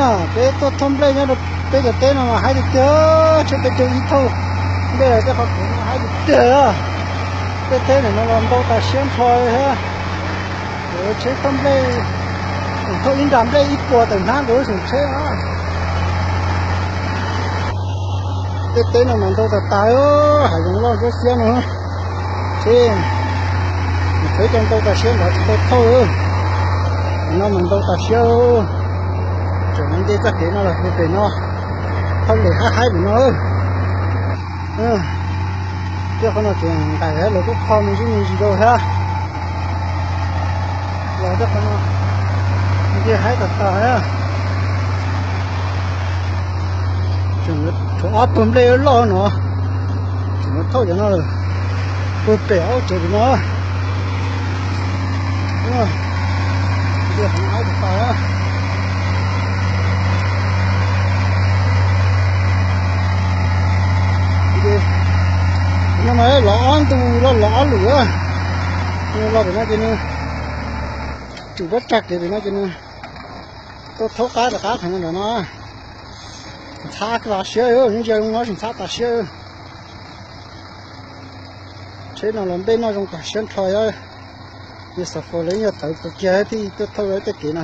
Peb tuaj thauj nplej nyob rau peb cov teb no mas haib tiag tiag, tsheb peb caug ib thauj nplej los tej qhov kuv no haib tiag tiag. Tej teb ntawm no los ntau tas siab nrho thiab. Tsheb thauj nplej, thauj ib nra nplej ib puas tawm hnab rau lub xeem tsheb os. Tej teb no mas ntau tas tas, hav zoov loj ntsuab xiab no. Tsheb, tsheb coj ntau tas siab nrov tsis tau thauj. Pem no mas ntau tas siab. Tseem nce txoj kev no los pem no, thauj lem haib haib pem no. Thiab qhov no ces nqaim los kuj kho me ntsis me ntsis rau thiab. Los thiab qhov no nce haib tas tas thiab. Tseem tshuav ob tug nplej loj no, tseem thauj cov no lawm, puag pem ob tsev pem no. Nce haib tas tas. No mas los ob ntu los los ob lwm. Los pem no ces nws tsum pob tsag kev pem no ces nws tuaj thaub qab rov qab qhov no ntawm no. Ntxhab tas siab, ntsia zoo no tsis ntxhab tas siab. Tsheb no los nplej noj zoo tas siab nrho. Yog xav faus lawv yog tawv kawg kiag thiaj tuaj thauj tej kev no.